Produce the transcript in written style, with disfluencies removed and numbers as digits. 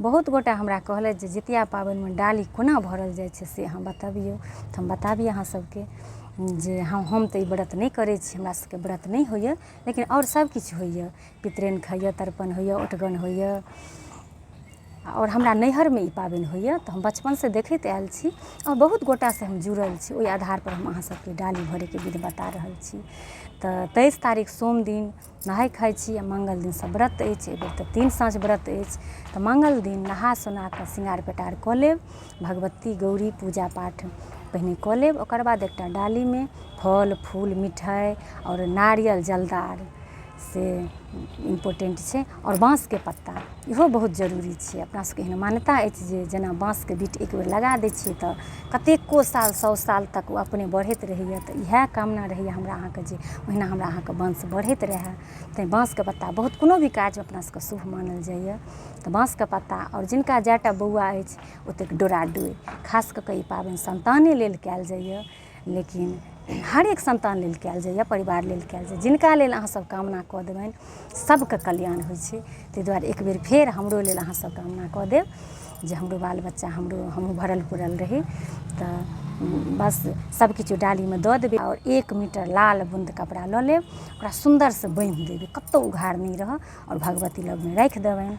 बहुत गोटा हमरा कहलथि जे जितिया पाबनिमे डाली कोना भरल जाइ छै से अहाँ बतबियौ। तऽ हम बताबी अहाँ सबके जे हम तऽ ई व्रत नहि करै छी, हमरा सबके व्रत नहि होइए, लेकिन आओर सब किछु होइए। पितराइन खाइए, तर्पण होइए, ओठगन होइए। आओर हमरा नैहरमे ई पाबनि होइए, तऽ हम बचपनसँ देखैत आयल छी आओर बहुत गोटासँ हम जुड़ल छी। ओहि आधारपर हम अहाँ सबके डाली भरैके विध बता रहल छी। तऽ 23 तारीख सोम दिन नहाय खाय छी आ मङ्गल दिनसँ व्रत अछि। एहिबेर तऽ 3 साँझ व्रत अछि। तऽ मङ्गल दिन नहा सोना कऽ शृंगार पेटार कऽ लेब, भगवती गौरी पूजा पाठ पहिने कऽ लेब। ओकर बाद एकटा डालीमे फल फूल मिठाइ आओर नारियल जलदार से इम्पोर्टेन्ट छै, आओर बाँसके पत्ता इहो बहुत जरूरी छै। अपना सबके एहन मान्यता अछि जे जेना बाँसके बीट एक बेर लगा दै छियै तऽ कतेको साल 100 साल तक ओ अपने बढ़ैत रहैए। तऽ इएह कामना रहैए हमरा अहाँके जे ओहिना हमरा अहाँके वंश बढ़ैत रहए। तैँ बाँसके पत्ता बहुत कोनो भी काजमे अपना सबके शुभ मानल जाइए। तऽ बाँसके पत्ता, आओर जिनका जएटा बौआ अछि ओतेक डोरा डोरि। खास कऽ कऽ ई पाबनि सन्ताने लेल कयल जाइए, लेकिन हरेक सन्तान लेल कयल जाइए, परिवार लेल कयल जाइए। जिनका लेल अहाँसभ कामना कऽ देबनि सभके कल्याण होइ छै। ताहि दुआरे एक बेर फेर हमरो लेल अहाँसभ कामना कऽ देब जे हमरो बाल बच्चा, हमरो हमहूँ भरल पुरल रही। तऽ बस सभकिछु डालीमे दऽ देबै आओर 1 मीटर लाल बुन्द कपड़ा लऽ लेब, ओकरा सुन्दरसँ बान्हि देबै, कतहु उघार नहि रहय, आओर भगवती लगमे राखि देबनि।